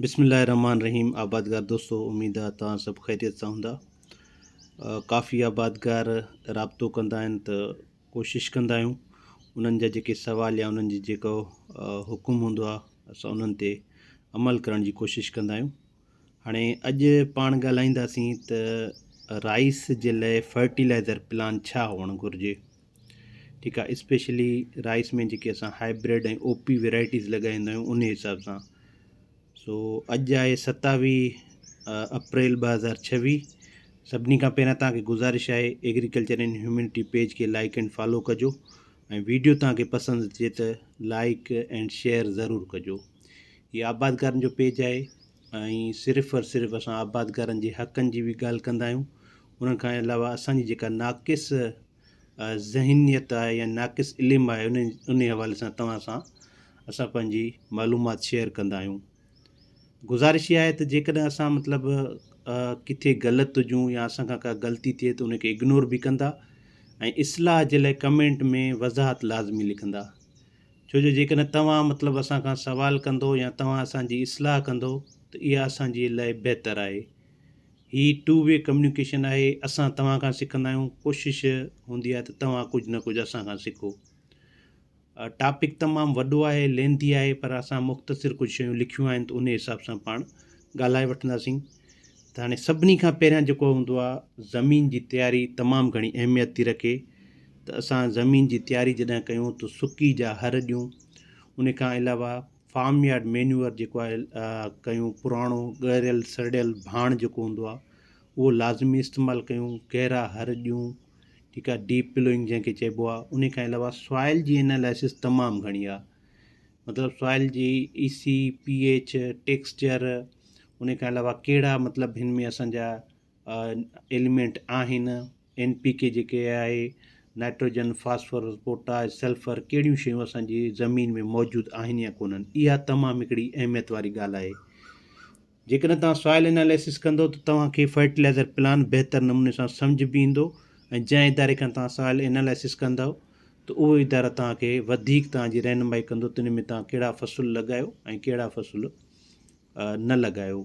بسم الله الرحمٰن الرحيم آبادگار دوستو اميد آ توهان سڀ خيريت سان هوندا ڪافي آبادگار رابطو ڪندا آهن ته ڪوشش ڪندا آهيون انهن جا جيڪي سوال يا انهن جي جيڪو حڪم هوندو آ اسان انهن تي عمل ڪرڻ جي ڪوشش ڪندا آهيون هاڻي اڄ پاڻ ڳالهائينداسين ته رائس جي لاء فرٽيلائزر پلان ڇا هئڻ گهرجي ٺيڪ آ اسپيشلي رائس ۾ جيڪي اسان هائبرڊ ۽ او پي ويرائٽيز لڳائيندا آهيون ان حساب سان سو اڄ آهي 27 اپريل 2026. سڀني کان پهريان توهان کي گذارش آهي ايگريڪلچر اينڊ هيومنٽي پيج کي لائڪ اينڊ فالو ڪجو ۽ ويڊيو توهان کي پسند اچي ته لائڪ اينڊ شيئر ضرور ڪجو. هي آبادگارن جو پيج آهي ۽ صرف اور صرف اسان آبادگارن جي حقن جي به ڳالهه ڪندا آهيون. ان کان علاوه اسان جي جيڪا ناقص ذهنيت آهي يا ناقص علم آهي ان حوالي سان توهان سان اسان پنهنجي معلومات شيئر ڪندا آهيون. گذارش اها آهي ته جيڪڏهن اسان مطلب ڪٿي غلط هجون يا اسان کان ڪا غلطي ٿئي ته ان کي اگنور به ڪندا ۽ اصلاح جي لاء ڪمينٽ ۾ وضاحت لازمي لکندا ڇو جو جيڪڏهن توهان مطلب اسان کان سوال ڪندو يا توهان اسان جي اصلاح ڪندو ته اها اسان جي لاء بهتر آهي. هي ٽو وي ڪميونيڪيشن آهي، اسان توهان کان سکندا آهيون، ڪوشش هوندي آهي ته توهان ڪجهه نه ڪجهه اسان کان سکو. ٽاپڪ تمام وڏو آهي، لينٿي آهي پر اسان مختصر ڪجهه شيون لکيون آهن ته انهي حساب سان پاڻ ڳالهائي وٺنداسين. ته هاڻي سڀني کان پهريان جيڪو هوندو آهي زمين جي تياري تمام گهڻي اهميت ٿي رکي ته اسان زمين جي تياري جڏهن ڪيون ته سڪي جا هر ڏيون ان کان علاوه فارم يارڊ مينيوئر جيڪو آهي ڪيون پراڻو ڳريل سڙيل ڀاڻ جيڪو هوندو آهي اهو لازمي استعمال ڪيون گهرا هر ڏيون ٺيڪ آهي ڊيپ پلوئنگ جنهن کي چئبو آهي ان کان علاوه سوائل جي انالائسس تمام گهڻي آهي مطلب سوائل جي اي سي پي ايڇ ٽيڪسچر ان کان علاوه ڪهڙا مطلب هن ۾ اسانجا ايليمينٽ آهن، اين پي ڪي جيڪي آهي، نائٽروجن، فاسفورس، پوٽاش، سلفر ڪهڙيون شيون اسان جي زمين ۾ موجود آهن يا ڪونهن اها تمام هڪڙي اهميت واري ڳالهه آهي. جيڪڏهن توهان سوائل اناليسس ڪندو ته توهان کي فرٽيلائزر پلان بهتر نموني سان سمجهه به ايندو ۽ جنهن اداري کان توهان سوائل اناليسس ڪندؤ ته اهو ادارو توهان کي وڌيڪ توهان جي رهنمائي ڪندو ته ان ۾ توهان ڪهڙا فصل لڳايو ۽ ڪهڙا فصل نه لڳايو.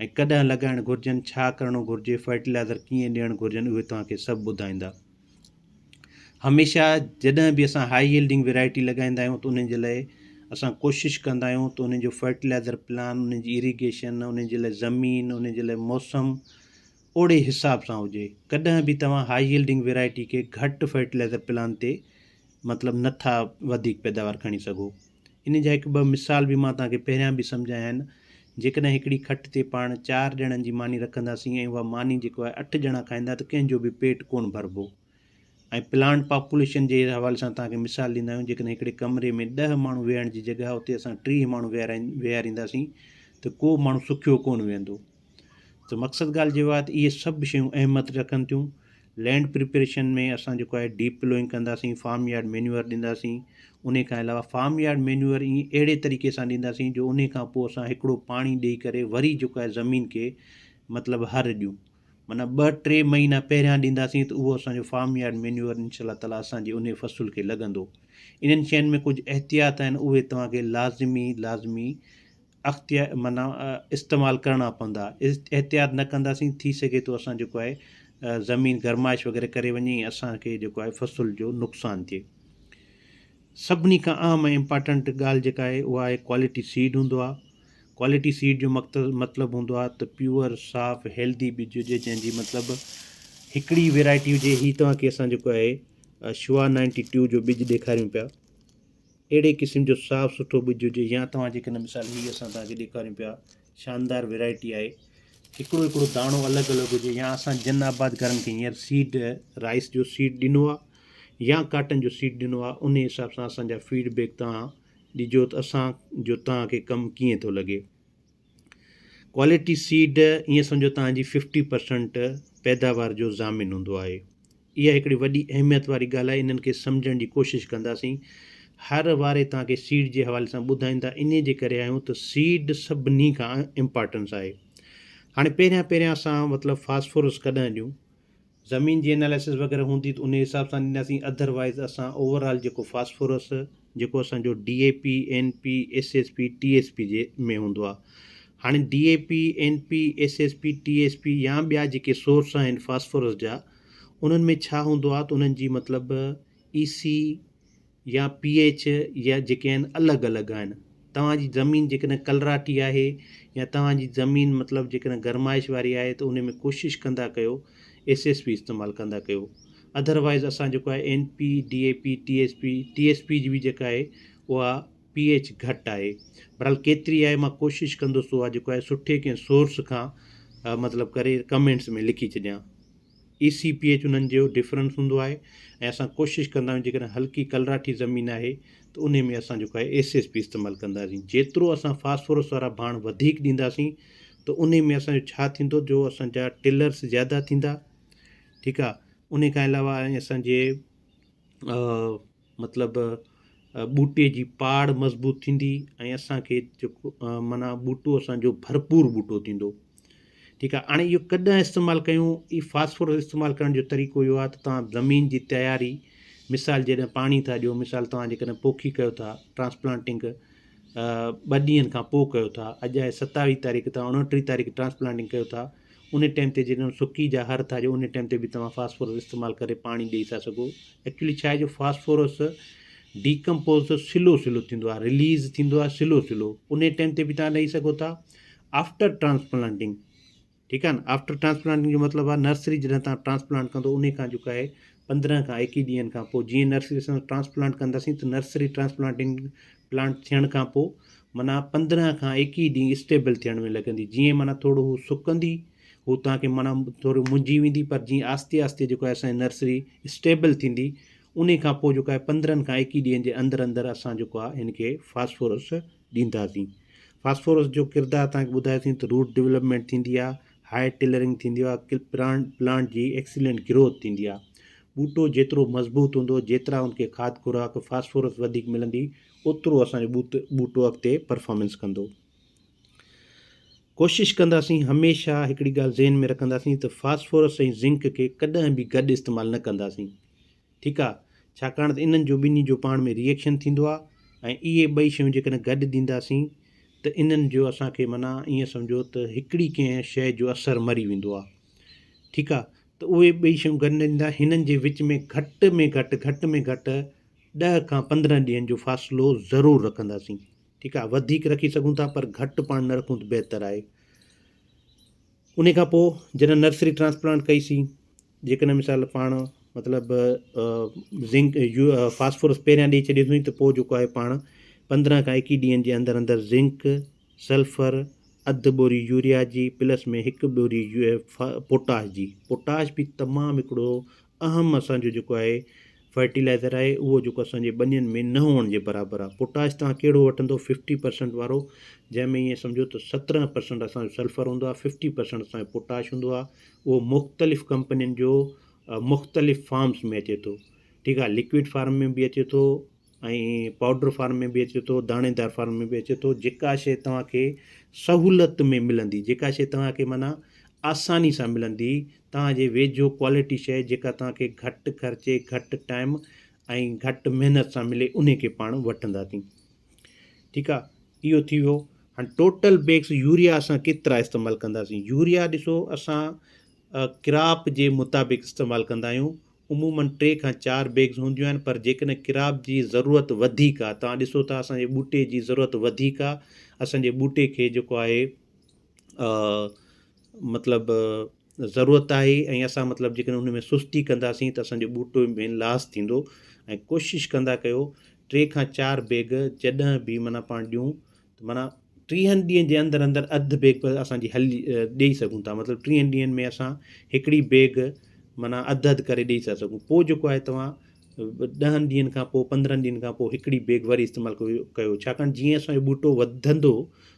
۽ ڪڏهن لڳائڻ گهرجن، ڇا ڪرڻو گهرجي، فرٽيلائزر ڪيئن ڏيڻ گهرجن اهي توهان کي سڀ ٻڌائيندا. هميشه جڏهن به اسان هائي يلڊنگ ويرائٽي لڳائيندا آهيون ته انهن جي لاء اسان ڪوشش ڪندا آهيون ته انهن جو فرٽيلائزر پلان، انهن جي اريگيشن، انهن جي لاء زمين، انهن جي لاء موسم اوڙي حساب سان هجي. ڪڏهن به توهان هائي يلڊنگ ويرائٽي کي گهٽ فرٽيلائزر پلان تي مطلب نه ٿا وڌيڪ پيداوار کڻي سگهو. ان جا هڪ ٻه مثال به مان توهان کي پهريان به سمجهايا آهن. جيڪڏهن هڪڙي کٽ تي پاڻ چار ڄڻن جي ماني رکنداسين ۽ اها ماني جيڪو آهي اٺ ڄڻا کائيندا ته ڪنهن جو به پيٽ ڪونه ڀربو. ۽ پلانٽ پاپوليشن جي حوالي سان توهان کي مثال ڏيندا آهيون جيڪڏهن هڪڙي ڪمري ۾ ڏهه ماڻهو ويهڻ جي جڳهه آهي اتي اسان 30 ماڻهو ويهارينداسين ته ڪو ماڻهو سکيو ڪونه ويهندو. ته مقصد ڳالهه جيڪو آهي ته اهي سڀ شيون اهميت رکن ٿيون. لينڊ پريپريشن ۾ اسان جيڪو آهي ڊيپ پلوئنگ ڪنداسين، فارم يارڊ مينيوئر ڏينداسين، انهي کان علاوه فارم يارڊ مينيوئر ائين اهڙي طريقي سان ڏينداسين جو انهي کان پوء اسان هڪڙو پاڻي ڏئي ڪري وري جيڪو آهي زمين کي مطلب هر ڏيون معنيٰ ٻه ٽي مهينا پهريان ڏينداسين ته اهو اسان جو فارم يارڊ مينيوئر انشاء الله تعالٰي اسان جي انهي فصل کي لڳندو. انهن شين ۾ ڪجهه احتياط آهن اهي توهان کي لازمي لازمي اختيار معنيٰ استعمال ڪرڻا پوندا احتياط نه ڪنداسين ٿي سگهي ٿو اسان جيڪو آهي زمين گرمائش وغيره ڪري وڃي ۽ اسان کي جيڪو آهي فصل جو نقصان ٿئي. سڀني کان اهم ۽ امپارٽنٽ ڳالهه جيڪا آهي اها آهي ڪوالٽي سيڊ هوندو آهي ڪوالٽي سيڊ جو مطلب هوندو آهي ته پيور صاف هيلدي ٻج هجي جنهن جي مطلب هڪڙي ويرائٽي هجي هي توهان کي اسان جيڪو آهي شوا نائنٽي ٽو جو ٻج ڏيکاريون پيا اهڙي قسم جو صاف سٺو ٻج هجي يا توهان جيڪڏهن مثال هي اسان توهان کي ڏيکاريون پيا شاندار ويرائٽي آهي هڪڙو هڪڙو داڻو الڳ الڳ هجي يا اسان جن آبادگارن کي هينئر سيڊ رائس جو سيڊ ڏنو آهي يا ڪاٽن جو سيڊ ڏنو آهي ان حساب سان اسان جا فيڊ بيڪ توهان ڏجو ته اسان جو توهان کي ڪم ڪيئن ٿو لڳي. ڪوالٽي سيڊ ائين سمجهو توهان جي ففٽي پرسنٽ پيداوار جو ضامن هوندو آهي. اها هڪڙي وڏي اهميت واري ڳالهه آهي انهن کي سمجهڻ جي ڪوشش ڪنداسين. هر واري توهان کي سيڊ جي حوالي سان ٻڌائيندا انهي جي ڪري آهيون ته سيڊ سڀني کان امپارٽنس آهي. هاڻي پهريان پهريان اسان مطلب فاسفورس ڪڏهن ڏيون؟ زمين جي اناليسس وغيره هوندي ته انهي حساب سان ڏينداسين اڌر وائيز اسان اوور آل جيڪو فاسفورس جيڪو اسان جو D A P, N P, S S P, T S P جي ۾ هوندو آهي. هاڻي D A P, N P, S S P, T S P يا ٻيا جيڪي سورس آهن فاسفورس جا انهن ۾ ڇا هوندو آهي ته انهن جي مطلب اي سي يا پي ايڇ يا جيڪي آهن الڳ الڳ آهن توهان جي زمين جيڪڏهن ڪلراٽي آهي يا توهان جي زمين مطلب جيڪڏهن گرمائش واري آهي ته ان ۾ ڪوشش ڪندا ڪيو ايس ايس پي استعمال ڪندا ڪيو اڌروائز اسان جيڪو آهي N P D A P T S P T S P جي به جيڪا آهي اها پي ايڇ گهٽ آهي بھرحال ڪيتري آهي مان ڪوشش ڪندس اها جيڪو آهي سٺي ڪنهن سورس کان مطلب ڪري ڪمينٽس ۾ لکي ڇڏيان اي سي پي ايڇ انهن جو ڊفرنس هوندو آهي ۽ اسان ڪوشش ڪندا آهيون جيڪڏهن هلڪي ڪلراٺي زمين آهي ته انهي ۾ اسان جيڪو آهي ايس ايس پي استعمال ڪنداسين جيترو اسان فاسفورس وارا ڀاڻ وڌيڪ ڏينداسين ته انهي ۾ اسان جو ڇا ٿيندو جو اسان جا ٽلرس زياده ٿيندا ٺيڪ آهي انهي کان علاوه اسان جي مطلب ٻوٽي جي پاڙ مضبوط ٿيندي ۽ اسان کي جيڪو معنيٰ ٻوٽو اسان جو ڀرپور ٻوٽو ٿيندو ٺيڪ آهي هاڻي اهو ڪڏهن استعمال ڪيون اي فاسفورس استعمال ڪرڻ جو طريقو اهو آهي ته توهان زمين جي تياري مثال جڏهن پاڻي ٿا ڏيو مثال توهان جيڪڏهن پوکي ڪيو ٿا ٽرانسپلانٽنگ ٻه ڏينهن کان پوء ڪيو ٿا اڄ آهي ستاويهه تاريخ توهان اڻٽيهه تاريخ ٽرانسپلانٽنگ ڪيو ٿا ان ٽائيم تي جڏهن سڪي جا هر ٿا جو ان ٽائيم تي به توهان فاسفورس استعمال ڪري پاڻي ڏئي ٿا سگهو ايڪچولي ڇا آهي جو فاسفورس ڊيڪمپوز سلو سلو ٿيندو آهي رليز ٿيندو آهي سلو سلو ان ٽائيم تي به توهان ڏئي سگهو ٿا آفٽر ٽرانسپلانٽنگ ٺيڪ آهي نه آفٽر ٽرانسپلانٽنگ جو مطلب آهي نرسري جڏهن توهان ٽرانسپلانٽ ڪندو ان کان جيڪو آهي 15 کان 21 ڏينهن کان پوء جيئن نرسري اسان ٽرانسپلانٽ ڪنداسين ته نرسري ٽرانسپلانٽنگ پلانٽ ٿيڻ کان پوء معنيٰ 15 کان 21 ڏينهن اسٽيبل ٿيڻ ۾ لڳندي جيئن معنيٰ ٿورو هو سڪندي هو توهان کي معنيٰ ٿورو منجهي ويندي پر جيئن آهستي آهستي جيڪو آهي اسان جي نرسري اسٽيبل ٿيندي انهي کان پوء جيڪو آهي 15 کان 21 ڏينهن جي اندر اندر اسان جيڪو آهي هن کي فاسفورس ڏينداسين. فاسفورس جو ڪردار توهان کي ٻڌايوسين ته روٽ ڊولپمينٽ ٿيندي آهي، هائي ٽلرنگ ٿيندي آهي، پلانٽ جي ايڪسيلنٽ گروٿ ٿيندي آهي. ٻوٽو جيترو مضبوط هوندو، جيترا ان کي کاڌ خوراڪ، فاسفورس وڌيڪ ملندي، اوترو اسان جو ٻوٽو اڳتي پرفارمنس ڪندو. ڪوشش ڪنداسين هميشه هڪڙي ڳالهه ذهن ۾ رکنداسين ته فاسفورس ۽ زنڪ کي ڪڏهن به گڏ استعمال نه ڪنداسين. ٺيڪ آ ڇاڪاڻ ته انهن جو ٻنهي جو پاڻ ۾ ري ايڪشن ٿيندو آ ۽ اهي ٻئي شيون جيڪڏهن گڏ ڏينداسين ته انهن جو اسان کي معنيٰ ائين سمجهو ته هڪڙي ڪنهن شيء جو اثر مري ويندو آ ٺيڪ آ ته اهي ٻئي شيون گڏ نه ڏيندا هنن جي وچ ۾ گهٽ ۾ گهٽ گهٽ ۾ گهٽ 10 کان 15 ڏينهن جو فاصلو ضرور رکنداسين ٺيڪ آ وڌيڪ رکي سگهون ٿا پر گهٽ پاڻ نه رکون ته بهتر آهي انهي کان پوء جڏهن نرسري ٽرانسپلانٽ ڪئي سين جيڪڏهن مثال پاڻ مطلب زنڪ يو فاسفورس پهريان ڏئي ڇڏيوسين ته پوء جيڪو آهي پاڻ 15 کان 21 ڏينهن جي اندر اندر زنڪ سلفر اڌ ٻوري يوريا جي پلس ۾ هڪ ٻوري پوٽاش جي پوٽاش به تمام هڪڙو اهم اسانجو جيڪو آهي فرٽيلائزر آهي اهو جيڪو اسانجي ٻنين ۾ نه هئڻ جي برابر آهي پوٽاش توهان ڪهڙو وٺندو 50% وارو جنهن ۾ ائين سمجهو ته 17% اسانجو سلفر هوندو آهي 50% اسانجو پوٽاش هوندو آهي اهو مختلف ڪمپنين جو مختلف فارمس ۾ اچي ٿو ٺيڪ آهي لڪوڊ فارم ۾ به اچي ٿو ۽ پائوڊر فارم ۾ به اچي ٿو داڻيدار فارم ۾ به اچي ٿو جيڪا شي توهان کي سهولت ۾ ملندي جيڪا شي توهان کي معنيٰ آساني سان ملندي توهان جي ويجهو ڪوالٽي شي جيڪا توهان کي گهٽ خرچي گهٽ ٽائيم ۽ گهٽ محنت سان ملي انهي کي پاڻ وٺنداسين ٺيڪ آ اهو ٿي ويو هاڻي ٽوٽل بيگس يوريا اسان ڪيترا استعمال ڪنداسين يوريا ڏسو اسان ڪراپ جي مطابق استعمال ڪندا آهيون عمومن 3 کان 4 بيگس هونديون آهن پر جيڪڏهن ڪراپ جي ضرورت وڌيڪ آ توهان ڏسو ٿا اسان جي ٻوٽي جي ضرورت وڌيڪ آ اسان جي ٻوٽي کي جيڪو آهي مطلب ضرورت آهي ۽ اسان مطلب جيڪڏهن ان ۾ سستي ڪنداسين ته اسان جو ٻوٽو ۾ لاس ٿيندو ۽ ڪوشش ڪندا ڪيو 3 کان 4 بيگ جڏهن به معنيٰ پاڻ ڏيون ته معنيٰ 30 ڏينهن جي اندر اندر اڌ بيگ به اسان جي هلي ڏيئي سگهون ٿا مطلب 30 ڏينهن ۾ اسان هڪڙي بيگ معنيٰ اڌ اڌ ڪري ڏيئي ٿا سگهون پوء جيڪو آهي توهان 10 ڏينهن کان پوء 15 ڏينهن کان پوء هڪڙي بيگ وري استعمال ڪيو ڇاڪاڻ جيئن اسان جو ٻوٽو وڌندو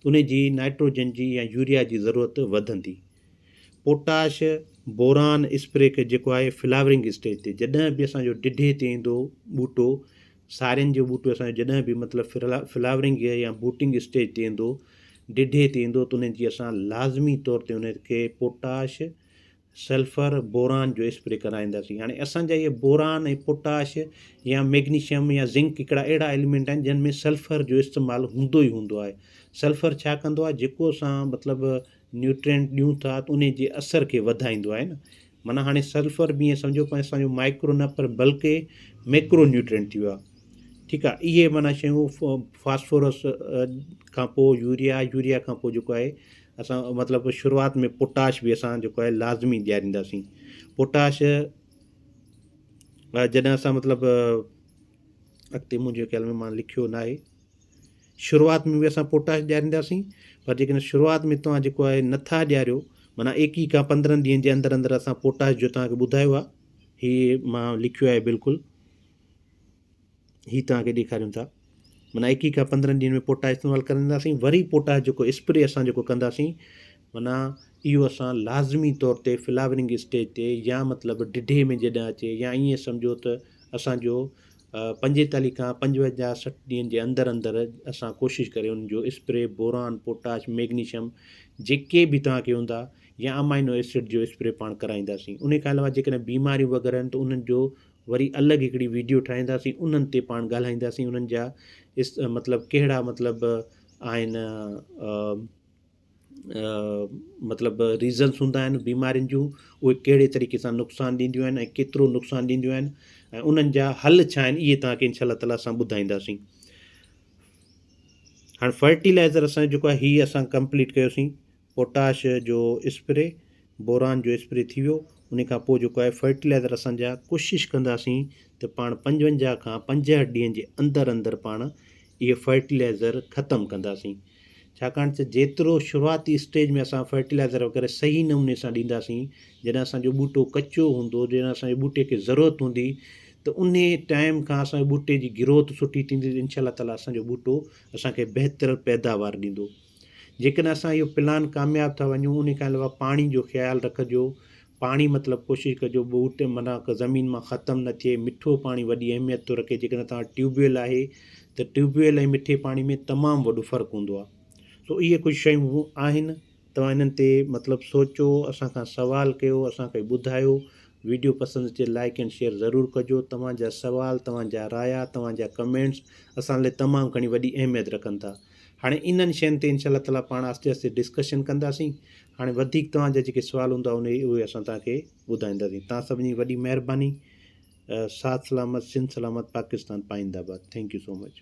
ته ان جي نائٽروجن جي يا يوريا جي ضرورت وڌندي. پوٽاش بوران اسپري کي جيڪو آهي فلاورنگ اسٽيج تي جڏهن به اسان جو ڊڍي تي ايندو ٻوٽو سارين جو ٻوٽو اسان جو جڏهن به مطلب فلاورنگ يا بوٽنگ اسٽيج تي ايندو ڊڍي تي ايندو ته ان جي اسان لازمي طور تي ان کي پوٽاش سلفر بوران جو اسپري ڪرائينداسين. هاڻي اسان جا اهي بوران ۽ پوٽاش يا ميگنيشيم يا زنڪ هڪڙا اهڙا ايليمينٽ آهن جن ۾ سلفر جو استعمال هوندو ئي هوندو آهي. سلفر ڇا ڪندو آهي جيڪو اسان مطلب نيوٽرينٽ ڏيون ٿا ته انهي جي اثر کي وڌائيندو آهي نه معنيٰ هاڻي سلفر به ائين سمجهو پاڻ اسان جو مائڪرو نه پر بلڪه ميڪرو نيوٽرينٽ ٿي ويو آهي ٺيڪ آهي اهي معنيٰ شيون فاسفورس کان پوء يوريا يوريا کان پوء جيڪو آهي اسان مطلب شروعات ۾ پوٽاش به اسان جيڪو آهي لازمي ڏيارينداسين پوٽاش جڏهن اسان مطلب اڳتي منهنجي خيال ۾ مان لکيو نه آهي شروعات ۾ به اسان پوٽاش ڏيارينداسين پر جيڪڏهن شروعات ۾ توهان جيڪو آهي نٿا ڏياريو معنيٰ ايڪيهه کان پندرهن ڏينهن جي اندر اندر اسان پوٽاش جو توهان کي ٻڌايو آهي هي مان لکيو آهي بلڪل هي توهان کي ڏيکاريون ٿا معنيٰ ايڪيهه کان پندرهن ڏينهن ۾ پوٽاش استعمال ڪرنداسين وري پوٽاش جيڪو اسپري اسان جيڪو ڪنداسين معنيٰ اهو اسان لازمي طور تي فلاورنگ اسٽيج تي يا مطلب ڊڍي ۾ جڏهن اچي يا ائين سمجهو ته اسانجو پنجيتاليهه کان پنجونجاهه سٺ ڏينهن جي اندر اندر اسان ڪوشش ڪري ان جو اسپري بوران پوٽاش ميگنيشم جيڪي به توهان کي هوندا يا امائنو ايسڊ جو اسپري پاڻ ڪرائينداسين ان کان علاوه جيڪڏهن بيماريون وغيره آهن ته انهن جو وري الڳ هڪڙي ويڊيو ٺاهينداسين انهن تي پاڻ ڳالهائينداسين انهن جا اس مطلب ڪهڙا مطلب آهن مطلب ريزنس هوندا آهن بيمارين جون اهي ڪهڙي طريقي سان نقصان ڏينديون آهن ۽ ڪيترو نقصان ڏينديون آهن ۽ انهن جا حل ڇا آهن اهي توهان کي انشاء الله تعالٰي اسان ٻڌائينداسين هاڻي فرٽيلائزر اسان جيڪو آهي هي اسان ڪمپليٽ ڪيوسين پوٽاش جو اسپري بوران جو اسپري ٿي ويو ان کان پوء جيڪو آهي فرٽيلائزر اسان جا ڪوشش ڪنداسين ته پاڻ 55 کان 65 ڏينهن جي اندر اندر پاڻ اهي فرٽيلائزر ختم ڪنداسين ڇاڪاڻ ته جيترو شروعاتي اسٽيج ۾ اسان فرٽيلائزر وغيره صحيح نموني سان ڏينداسين جڏهن اسان جو ٻوٽو ڪچو هوندو جڏهن اسان جي ٻوٽي کي ضرورت هوندي ته انهي ٽائيم کان اسان جي ٻوٽي جي گروٿ سٺي ٿيندي انشاء الله تعالي اسان جو ٻوٽو اسان کي بهتر پيداوار ڏيندو جيڪڏهن اسان اهو پلان ڪامياب ٿا وڃون انهي کان علاوه پاڻي جو خيال رکجو پاڻي مطلب ڪوشش ڪجو ٻوٽ معنيٰ زمين مان ختم نه ٿئي مٺو پاڻي وڏي اهميت ٿو رکي جيڪڏهن توهان وٽ ٽيوب ويل آهي ته ٽيوب ويل ۽ مٺي پاڻي ۾ تمام وڏو فرق هوندو آهي سو اهي ڪجهه شيون آهن توهان انهن تي مطلب سوچو اسان کان سوال ڪيو اسان کي ٻڌايو ويڊيو پسند اچي لائڪ اينڊ شيئر ضرور ڪجو توهان جا سوال توهان جا رايا توهان جا ڪمينٽس اسان لاء تمام گهڻي وڏي اهميت رکن ٿا هاڻي انهن شين تي انشاء الله تعالي پاڻ آهستي آهستي ڊسڪشن ڪنداسين هاڻي وڌيڪ توهان جا جيڪي سوال هوندا انهي اهي اسان توهان کي ٻڌائينداسين توهان سڀني جي وڏي مهرباني ساٿ سلامت سنڌ سلامت پاڪستان پائنده آباد thank you so much.